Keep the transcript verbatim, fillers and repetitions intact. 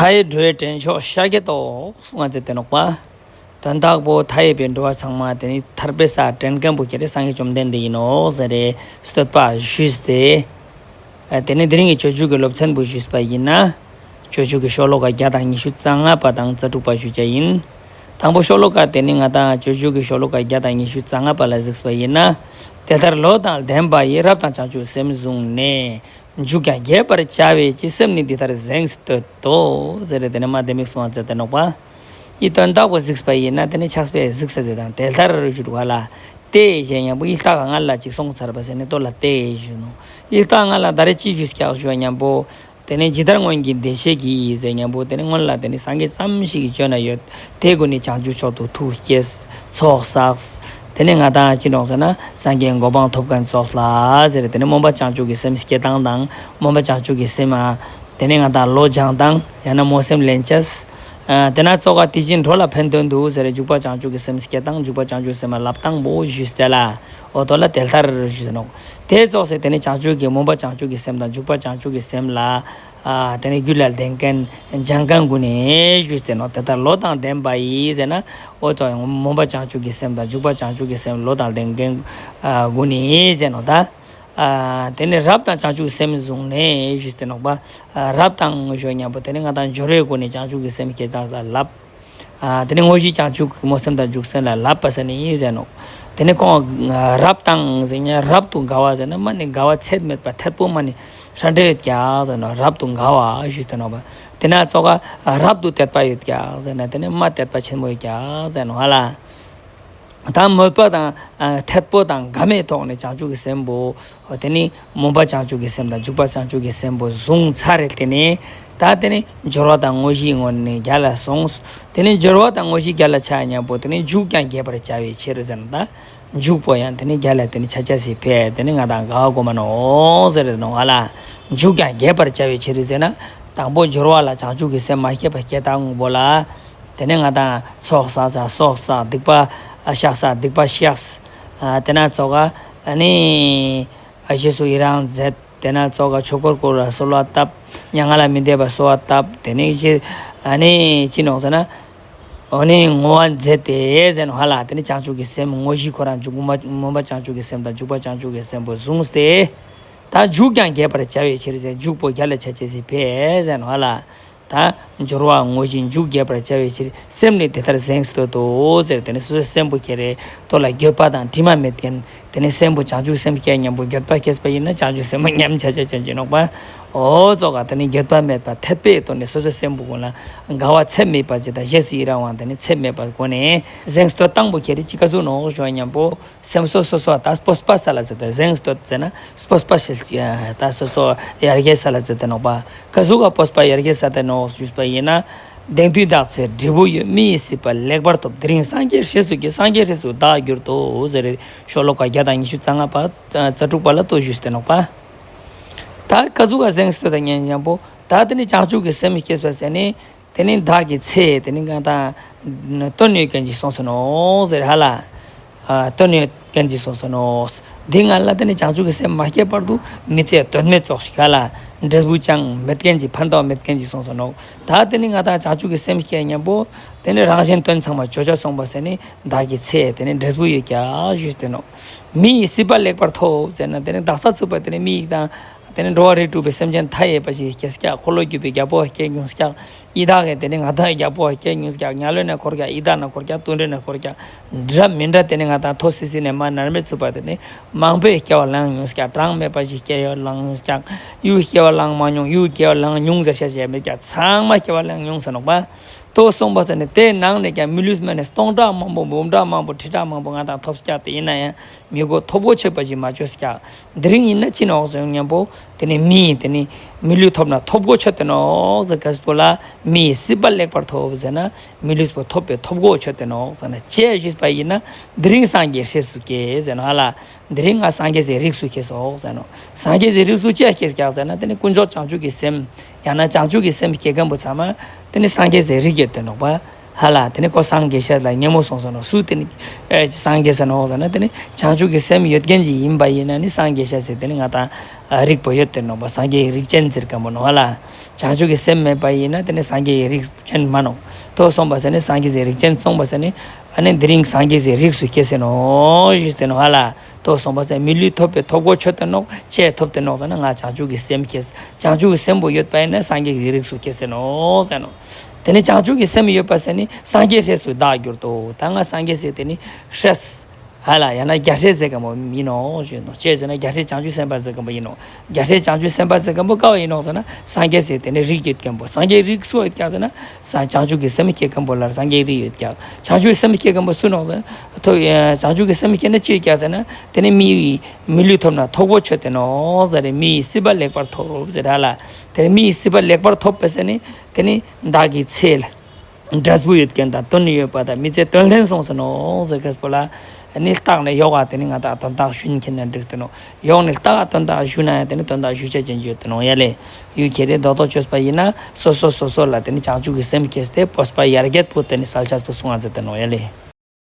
མཐའ་ཡས་འགྲོ་བའི་འདྲེན་མཆོག་ཤཱཀྱ་ཐུབ་གསུངས་ཏེ་ནོག་པ། དོན་དག་པོ་མཐའ་ཡས་པའི་འགྲོ་བ་ཚང་མ་དེ་ནི་ཐར་པའི་སར་འདྲེན་མཁན་པོ་ཁྱེད་རེ་སངས་རྒྱས་བཅོམ་ལྡན་འདས་ཡིན་ནོག་ཟེར་རེ་བསྟོད་པ་ཞུས་ཏེ། དེ་ནི་དེ་རིང་གི་སྤྱོད་འཇུག་གི་སློབ་ཚན་པོ་ཞུས་པ་ཡིན་ན། སྤྱོད་འཇུག་གི་ཤོ་ལོ་ཀ་བརྒྱ་དང་ཉི་ཤུ་རྩ་ལྔ་པ་དང་རྩ་དྲུག་པ་ཞུ་བྱ་ཡིན། དང་པོ་ཤོ་ལོ་ཀ་དེ་ནི་ང་དང་སྤྱོད་འཇུག་གི་ཤོ་ལོ་ཀ་བརྒྱ་དང་ཉི་ཤུ་རྩ་ལྔ་པ་ལ་གཟིགས་པ་ཡིན་ན། དེ་ལྟར་བློ་དང་ལྡན་པ་ཡིས། རབ་དང་བྱང་ཆུབ་སེམས་བཟུང་ནས། འཇུག་ཀྱང་རྒྱས་པར་བྱ་བའི་ཕྱིར། སེམས་ནི་འདི་ལྟར་གཟེངས་བསྟོད་དོ། ཟེར་རེ་དེ་ནི་མ་དེ་མིག་སོང་བ་ཟེར་ཏེ་ནོག་པ། ཡི་དོན་དག་པོ་གཟིགས་པ་ཡིན་ན་དེ་ནི་ཕྱག་དཔེ་གཟིགས་ས་ཟེར་དང་དེ་ལྟར་ཞུ་བ་ལ། དེ་ཞེས་ཉམ་པོ་ཡི་ལྟ་ག་ང་ལ་ཅིག་སོང་ཚར་བ་ཟེར་ནས་ལྟོ་ལ་དེ་ཞུ་ནོག་ཡི་ལྟ་ང་ལ་ད་རེ་ཅི་ཞུས་ཀྱག་ཞུ་བ་ཉམ་པོ། དེ་ནས་ཇི་ལྟར་སྔོན་གྱི་བདེ་གཤེགས་ཀྱིས་ཟེར་ཉམ་པོ་དེ་ནས་སྔོན་ལ་དེ་ནས་སངས་རྒྱས་ཙམ་ཞིག་གིས་བྱོན་ན་ཡོད། དེ་ཀུན་ནི་བྱང་ཆུབ་མཆོག་ཏུ་ཐུགས་བསྐྱེད། ཚོགས་བསགས། དེ་ནས་ང་དང་ཅི་ནོག་ཟེར་ན་སངས་རྒྱས་གོ་འཕང་ཐོབ་མཁན་ཙོགས་ལ་ཟེར། དེ་ནས་སྨོན་པ་བྱང་ཆུབ་ཀྱི་སེམས་བསྐྱེད་སྟངས་དང་སྨོན་པ་བྱང་ཆུབ་ཀྱི་སེམས་ཨ། དེ་ནས་ང་དང་བློ་སྦྱང་སྟངས་ཡང་ན་སྨོན་སེམས་ལེན་ཅེས། དེ་ན་ཙོགས་ཀ་དེ་བཞིན་འགྲོ་ལ་ཕན་དོན་དུ་ཟེར་འཇུག་པ་བྱང་ཆུབ་ཀྱི་སེམས་བསྐྱེད་སྟངས་འཇུག་པ་བྱང་ཆུབ་སེམས་ལ་བསླབ་སྟངས་པོ་ཞུས་ཏེ་ལ། འོ་དོ་ལ་དེ་ལྟར་ཞུས་ནོག་དེ་ཙོགས་སེ་དེ་ནས་བྱང་ཆུབ་ཀྱི་སྨོན་པ་བྱང་ཆུབ་ཀྱི་སེམས་དང་འཇུག་པ་བྱང་ཆུབ་ཀྱི་སེམས་ལ། ཨ་དེ་ནས་རྒྱུད་ལ་ལྡན་མཁན་སྦྱང་མཁན་ཀུན་ནས་ཞུས་ཏེ་ནོག་དེ་ལྟར་བློ་དང་ལྡན་པ་ཡིས་ཟེར་ན། འོ་ཙོགས་སྨོན་པ་བྱང་ཆུབ་ཀྱི་སེམས་དང་འཇུག་པ་བྱང་ཆུབ་ཀྱི་སེམས་བློ་དང་ལྡན་མཁན་ཀུན་ནས་ཟེར་ནོག་ད། ཨ་དེ་ནས་རབ་དང་བྱང་ཆུབ་སེམས་བཟུང་ནས་ཞུས་ཏེ་ནོག་པ། ཨ་རབ་དང་ཞུ་ཉམ་པོ་དེ་ནས་ང་དང་སྦྱོར་བའི་སྒོ་ནས་བྱང་ཆུབ་ཀྱི་སེམས་བསྐྱེད་སྟངས་ལ་བསླབ། ཨ་དེ་ནས་དངོས་གཞི་བྱང་ཆུབ་ཀྱི་སྨོན་སེམས་དང་འཇུག་སེམས་ལ་བསླབ་པ་ཟེར་ནི་ཡིན་ཟེར་ནོག་དེ་ནས་ཁོང་ཨ་རབ་དང་ཟེར་ཉམ་རབ་ཏུ་དགའ་བ་ཟེར་ན་མ་ནི་དགའ་བ་ཚད་མེད་པ་ཐད་པོ་མ་ནི་ཧྲ་འདྲེ་ཡོད་ཀྱག་ཟེར་ནོག་རབ་ཏུ་དགའ་བ་ཞུས་ཏེ་ནོག་པ། དེ་ན་ཙོགས་ཀ་རབ་ཏུ་དད་པ་ཡོད་ཀྱག་ཟེར་ན་དེ་ནས་མ་དད་པ་ཆེན་མོ་ཡོད་ཀྱག་ཟེར་ནོག་ཧ་ལ། ད་མོས་པ་དང་ཨ་ཐད་པོ་དང་དགའ་མོས་ཐོག་ནས་བྱང་ཆུབ་ཀྱི་སེམས་པོ། དེ་ནི་སྨོན་པ་བྱང་ཆུབ་ཀྱི་སེམས་དང་འཇུག་པ་བྱང་ཆུབ་ཀྱི་སེམས་པོ་བཟུང་ཚར་རེ་དེ་ནས། ད་དེ་ནི་སྦྱོར་བ་དང་དངོས་གཞིའི་ངོས་ནས་རྒྱལ་ལ་སོང་། དེ་ནི་སྦྱོར་བ་དང་དངོས་གཞི་རྒྱལ་ལ་ཆ་ཉམ་པོ་དེ་ནི་འཇུག་ཀྱང་རྒྱས་པར་བྱ་བའི་ཕྱིར་ཟེར་ན་ད། འཇུག་པོ་ཡང་དེ་ནི་རྒྱལ་ལ་དེ་ནི་ཆ་ཆ་སི་ཕི་དེ་ནི་ང་དང་དགའ་བ་གོ་མ་ནོག་ཟེར་རེ་ནོག་ཧ་ལ། འཇུག་ཀྱང་རྒྱས་པར་བྱ་བའི་ཕྱིར་ཟེར་ན། དང་པོ་སྦྱོར་བ་ལ་བྱང་ཆུབ་ཀྱི་སེམས་མ་སྐྱེས་པ་སྐྱེ་སྟངས་པོ་ལ། དེ་ནས་ང་དང་ཚོགས་བསགས་ས་སོགས་བསགས་སྡིག་པ་བཤགས་ས་སྡིག་པ་བཤགས། དེ་ན་ཙོགས་ཀ་ཨ་ནི་རྗེས་སུ་ཡི་རང་མཛད། དེ་ན་ཙོགས་ཀ་ཆོས་འཁོར་བསྐོར་བར་གསོལ་བ་བཏབ། མྱ་ངན་ལས་མི་འདའ་བར་གསོལ་བ་བཏབ། དེ་ནས་ཅི་ཨ་ནི་ཅི་ནོག་ཟེར་ན། འོ་ནི་བསྔོ་བ་མཛད་དེ་ཟེར་ནོག་ཧ་ལ། དེ་ནི་བྱང་ཆུབ་ཀྱི་སེམས་དངོས་གཞི་ཁོ་རང་འཇུག་སྨོན་པ་བྱང་ཆུབ་ཀྱི་སེམས་དང་འཇུག་པ་བྱང་ཆུབ་ཀྱི་སེམས་པོ་བཟུང་སྟེ། ད་འཇུག་ཀྱང་རྒྱས་པར་བྱ་བའི་ཕྱིར་ཟེར་འཇུག་པོ་རྒྱལ་ལ་ཆ་ཆ་སི་ཕི་ཟེར་ནོག་ཧ་ལ། ད་སྦྱོར་བ་དངོས་གཞི་འཇུག་རྒྱས་པར་བྱ་བའི་ཕྱིར་སེམས་ནི་དེ་ལྟར་གཟེངས་བསྟོད་དོ་ཟེར། དེ་ནི་སོ་སོའི་སེམས་པོ་ཁྱེར་རེ་ལྟོ་ལ་འགྱོད་པ་དང་དྲི་མ་མེད་མཁན། དེ་ནི་སེམས་པོ་བྱང་ཆུབ་སེམས་སྐྱེ་ཉམ་པོ་འགྱོད་པ་སྐྱེས་པ་ཡིན་ན་བྱང་ཆུབ་སེམས་པོ་ཉམས་ཆ་ཆ་ཅན་གྱི་ནོག་པ། འོ་ཙོགས་ཀ་དེ་ནི་འགྱོད་པ་མེད་པ་ཐད་པའི་ཐོག་ནས་སོ་སོའི་སེམས་པོ་ཀུན་ལ་དགའ་བ་ཚད་མེད་པ་ཅིག་དང་རྗེས་སུ་ཡི་རང་བ་དེ་ནི་ཚད་མེད་པ་སྒོ་ནས་གཟེངས་བསྟོད་སྟངས་པོ་ཁྱེར་རེ་ཅི་ག་ཟུག་ནོག་ཞུ་ཉམ་པོ། སེམས་སོ་སོ་སོ་ད་སྤོབས་པ་ས་ལ་ཟེར་ཏེ་གཟེངས་བསྟོད་ཟེར་ན་སྤོབས་པ་ཞིག་ད་སོ་སོ་ཡར་རྒྱས་ས་ལ་ཟེར་ཏེ་ནོག་པ། ག་ཟུག་ག་སྤོབས་པ་ཡར་རྒྱས་ས་ཏེ་ནོག་ཞུས་པ་ཡིན་ན། དེང་དུས་བདག་ཚེ་འབྲས་བུ་ཡོད། མི་ཡི་སྲིད་པ་ལེགས་པར་ཐོབ། དེ་རིང་སངས་རྒྱས་རིགས་སུ་སྐྱེས། སངས་རྒྱས་སྲས་སུ་བདག་གྱུར་ཏོ་ཟེར་རེ་ཤོ་ལོ་ཀ་བརྒྱ་དང་ཉི་ཤུ་རྩ་ལྔ་པ་རྩ་དྲུག་པ་ལ་ལྟོ་ཞུས་ཏེ་ནོག་པ། ད་ག་ཟུག་ག་གཟེངས་བསྟོད་དང་ཉན་ཉམ་པོ་ད་དེ་ནི་བྱང་ཆུབ་ཀྱི་སེམས་སྐྱེས་པ་ཟེར་ནི། དེ་ནི་བདག་གི་ཚེ་དེ་ནི་ང་དང་དོན་ཡོད་མཁན་ཅིག་སོང་སོ་ནོག་ཟེར་ཧ་ལ། ཨ་དོན་ཡོད་མཁན་ཅིག་སོང་སོ་ནོག། འདི་ང་ལ་དེ་ནི་བྱང་ཆུབ་ཀྱི་སེམས་མ་སྐྱེས་བར་དུ་མི་ཚེ་དོན་མེད་ཙོགས་ཤིག་ཧ་ལ། འབྲས་བུ་ཅང་མེད་མཁན་ཅིག་ཕན་ཐོགས་མེད་མཁན་ཅིག་སོང་སོ་ནོག། ད་དེ་ནི་ང་དང་བྱང་ཆུབ་ཀྱི་སེམས་སྐྱེས་ཉམ་པོ་དེ་ནི་རང་གཞན་དོན་ཚང་མ་ཅོ་ཅོ་སོང་པ་ཟེར་ནི་བདག་གི་ཚེ་དེ་ནི་འབྲས་བུ་ཡོད་ཀྱག་ཞུས་ཏེ་ནོག། མི་ཡི་སྲིད་པ་ལེགས་པར་ཐོབ་ཟེར་ན་དེ་ནི་བདག་ས་ཚུགས་པ་དེ་ནི་མི་ཡི་དང་། དེ་ནི་འགྲོ་བ་རིགས་དྲུག་པའི་སེམས་ཅན་མཐའ་ཡས་པ་ཞིག་སྐྱེས་ཀྱག། འཁོར་ལོས་སྒྱུར་བའི་རྒྱལ་པོ་སྐྱེས་མྱོང་ཀྱག། ཡི་དྭགས་ཀྱི་དེ་ནི་ང་དང་རྒྱལ་པོ་སྐྱེས་མྱོང་ཀྱག། དམྱལ་བའི་ནང་འཁོར་ཀྱག། ཡི་དྭགས་ནང་འཁོར་ཀྱག། དུད་འགྲོའི་ནང་འཁོར་ཀྱག། འདྲ་མི་འདྲ་དེ་ནི་ང་དང་མཐོ་སི་སི་ནས་མར་མནར་མེད་ཚུགས་པ་དེ་ནི་མང་པོའི་སྐྱེ་བ་བླངས་མྱོང་ཀྱག། གྲངས་མེད་པ་ཞིག་སྐྱེ་བ་བླངས་མྱོང་ཀྱག། ཡུལ་སྐྱེ་བ་བླངས་མ་མྱོང་། ཡུལ་སྐྱེ་བ་བླངས་མྱོང་ཟེར་ཤེས་ཤེས་མེད་ཀྱག། ཚང་མ་སྐྱེ་བ་བླངས་མྱོང་ཟེར་ནོག་པ། ལྟོ་སོང་པ་ཟེར་ནི་དེའི་ནང་ནས་ཀྱང་མི་ལུས་མ་ནི་སྟོང་ཕྲག་མང་པོ་འབུམ་ཕྲག་མང་པོ་ཁྲི་ཕྲག་མང་པོ་ང་དང་ཐོབ་ཀྱག། དེ་ཡིན་ན་ཡང་མི་གོ་ཐོབ་གོ་ཆོད་པ་ཞིག་མ་ཅོས་ཀྱག། དེ་རིང་ཡིན་ན་ཅི་ནོག་ཟེར་ཉམ་པོ་དེ་ནི་མི་དེ་ནི་མི་ལུས་ཐོབ་ན་ཐོབ་གོ་ཆོད་དེ་ནོག་ཟེར་ག་ཟུག་ལ་མི་ཡི་སྲིད་པ་ལེགས་པར་ཐོབ་ཟེར་ན་མི་ལུས་པོ་ཐོབ་པའི་ཐོབ་གོ་ཆོད་དེ་ནོག་ཟེར་ན་ཅི་ཞུས་པ་ཡིན་ན་དེ་རིང་སངས་རྒྱས་རིགས་སུ་སྐྱེས་ཟེར་ནོག་ཧ་ལ། དེ་རིང་ང་སངས་རྒྱས་སི་རིགས་སུ་སྐྱེས་སོག་ཟེར་ནོག། སངས་རྒྱས་སི་རིགས་སུ་ཅི་སྐྱེས་ཀྱག་ཟེར་ན་དེ་ནི་དཀོན་མཆོག་བྱང་ཆུབ་ཀྱི་སེམས་ཡང་ན་བྱང་ཆུབ་ཀྱི་སེམས་སྐྱེ་མཁན་པོ་ཚང་མ་དེ་ནི་སངས་རྒྱས་སི་རིགས་ཡོད་དེ་ནོག་པ། ཧ་ལ། དེ་ནི་ཁོ་སངས་རྒྱས་ཤེས་ལ་ཉེ་མོ་སོང་ཟེར་ནོག། སུ་དེ་ནི་ཨེ་སངས་རྒྱས་ཟེར་ནོག་ཟེར་ན་དེ་ནི་བྱང་ཆུབ་ཀྱི་སེམས་ཡོད་མཁན་ཅིག་ཡིན་པ་ཡིན་ན་ནི་སངས་རྒྱས་ཤེས་ཟེར་དེ་ནི་ང་ཏང་ཨ་རིགས་པོ་ཡོད་དེ་ནོག་པ། སངས་རྒྱས་རིགས་ཅན་ཟེར་མཁན་པོ་ནོག་ཧ་ལ། བྱང་ཆུབ་ཀྱི་སེམས་མེད་པ་ཡིན་ན་དེ་ནི་སངས་རྒྱས་རིགས་ཅན་མ་ནོག། ཏོ་སོང་པ་ཟེར་ནི་སངས་རྒྱས་རིགས་ཅན་སོང་པ་ཟེར་ནི་ཨ་ནི་དེ་རིང་སངས་རྒྱས་རིགས་སུ་སྐྱེས་ཟེར་ནོག་ཞུས་ཏེ་ནོག་ཧ་ལ། ཏོ་སོང་པ་ཟེར་མི་ལུས་ཐོབ་པའི་ཐོབ་གོ་ཆོད་དེ་ནོག། ཅི་ཐོབ་དེ་ནོག་ཟེར་ན་ང་བྱང་ཆུབ་ཀྱི་སེམས་སྐྱེས། བྱང་ཆུབ་ཀྱི་སེམས་པོ་ཡོད་པ་ཡིན་ན་སངས་རྒྱས་རིགས་སུ་སྐྱེས་ཟེར་ནོག་ཟེར་ནོག། དེ་ནི་བྱང་ཆུབ་ཀྱི་སེམས་ཡོད་པ་ཟེར་ནི་སངས་རྒྱས་རིགས་སུ་བདག་གྱུར་ཏོ། ད་ང་སངས་རྒྱས་ཟེར་དེ་ནི་ཧྲེས་ཧ་ལ་ཡང་ན་རྒྱལ་སྲས་ཟེར་མཁན་པོ་ཡིན་ནོག་ཞུས་ནོག། ཅི་ཟེར་ན་རྒྱལ་སྲས་བྱང་ཆུབ་སེམས་དཔའ་ཟེར་མཁན་པོ་ཡིན་ནོག། རྒྱལ་སྲས་བྱང་ཆུབ་སེམས་དཔའ་ཟེར་མཁན་པོ་ག་བ་ཡིན་ནོག་ཟེར་ན་སངས་རྒྱས་ཟེར་དེ་ནི་རིགས་ཡོད་མཁན་པོ། སངས་རྒྱས་རིགས་སུ་ཡོད་ཀྱག་ཟེར་ན་ས་བྱང་ཆུབ་ཀྱི་སེམས་སྐྱེ་མཁན་པོ་ལ་སངས་རྒྱས་རིགས་ཡོད་ཀྱག། བྱང་ཆུབ་སེམས་སྐྱེ་མཁན་པོ་སུ་ནོག་ཟེར་ན་ཐོ་ཨེ་བྱང་ཆུབ་ཀྱི་སེམས་སྐྱེ་ན་ཅི་ཡོད་ཀྱག་ཟེར་ན་དེ་ནི་མི་མི་ལུས་ཐོབ་ན་ཐོབ་གོ་ཆོད་དེ་ནོག་ཟེར་རེ། མི་ཡི་སྲིད་པ་ལེགས་པར་ཐོབ་ཟེར་ཧ་ལ། དེ་ནི་མི་ཡི་སྲིད་པ་ལེགས་པར་ཐོབ་པ་ཟེར་ནི་དེ་ནི་བདག་གི་ཚེ་ལ་འབྲས་བུ་ཡོད་མཁན་དང་དོན་ཡོད་པ་དང་མི་ཚེ་དོན་ལྡན་སོང་ཟེར་ནོག་ཟེར་མཁན་པོ་ལ་ནི་རྟགས་ནི་ཡོག་ག་དེ་ནི་ང་ཏང་དོན་དག་ཞུ་མཁན་ན་འགྲིག་དེ་ནོག། ཡོག་ནི་རྟགས་དོན་དག་ཞུ་ན་ཡང་དེ་ནི་དོན་དག་ཞུ་བྱ་ཅན་ཡོད་དེ་ནོག་ཡ་ལེ། ཡུལ་ཁྱེར་ཏེ་རྡོག་རྡོག་བཅོས་པ་ཡིན་ན་སོ་སོ་སོ་སོ་ལ་དེ་ནི་བྱང་ཆུབ་ཀྱི་སེམས་སྐྱེས་ཏེ་སྤོབས་པ་ཡར་རྒྱས་པོ་དེ་ནི་སལ་ཆས་པོ་སོང་ང་ཟེར་དེ་ནོག་ཡ་ལེ།